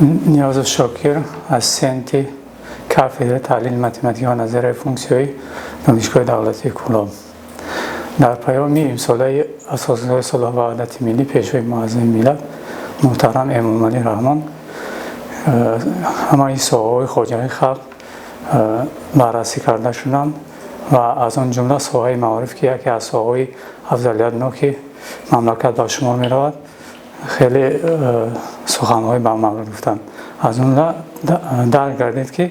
Ниёзов Шокир, ассистенти кафедраи таҳлили математика ва назарияи функсияҳои Донишгоҳи давлатии Кӯлоб. Дар паёми имсолаи Асосгузори сулҳу ваҳдати миллӣ, Пешвои муаззами миллат муҳтарам Эмомалӣ Раҳмон ҳамаи соҳаҳои хоҷагии халқ баррасӣ карда шуданд ва аз он ҷумла соҳаи маориф, ки яке аз соҳаҳои афзалиятноки мамлакат ба шумор меравад, хеле суханҳои бамаврид гуфтанд. Аз ҷумла дарк гардид, ки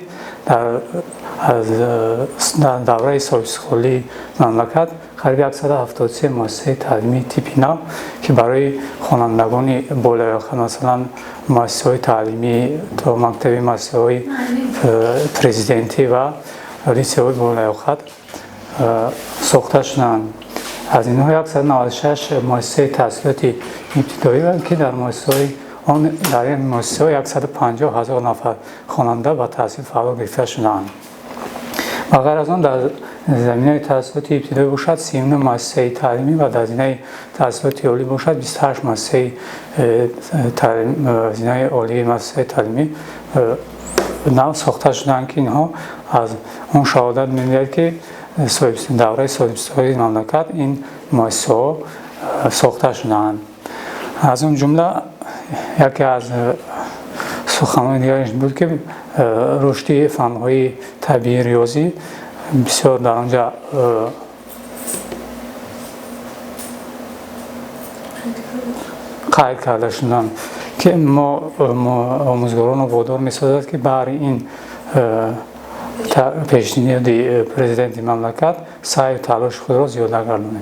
дар давраи соҳибистиқлолии мамлакат қариби 173 муассисаи таълимии типи нав, ки барои хонандагони болаёқа, масалан, муассисаҳои таълимӣ то мактаби муассисаҳои президентӣ ва литсейҳои болаёқат сохта шуданд. Аз инҳо 196 муассисаи таҳсилоти ибтидоӣ, ки дар муассисаҳои он дар ин муассисаҳо 150 ҳазор нафар хонанда ба таҳсил фаро гирифта шудаанд. Ба ғайр аз он, дар заминаи таҳсилоти ибтидоӣ бошад, 39 муассисаи таълимӣ ва дар зинаи таҳсилоти олӣ бошад, 28 муассисаи зинаи олии муассисаи таълимӣ нав сохта шудаанд, ки инҳо аз он шаҳодат медиҳад, ки давраи соҳибистиқлолии мамлакат ин муассисаҳо сохта шудаанд. Аз он ҷумла яке аз суханҳои дигараш буд, ки рушди фанҳои табиии риёзӣ бисёр дар он ҷа қайд карда шуданд, ки мо омӯзгоронро водор месозад, ки баҳри ин пешниҳоди президенти мамлакат саъю талоши худро зиёда гардонем.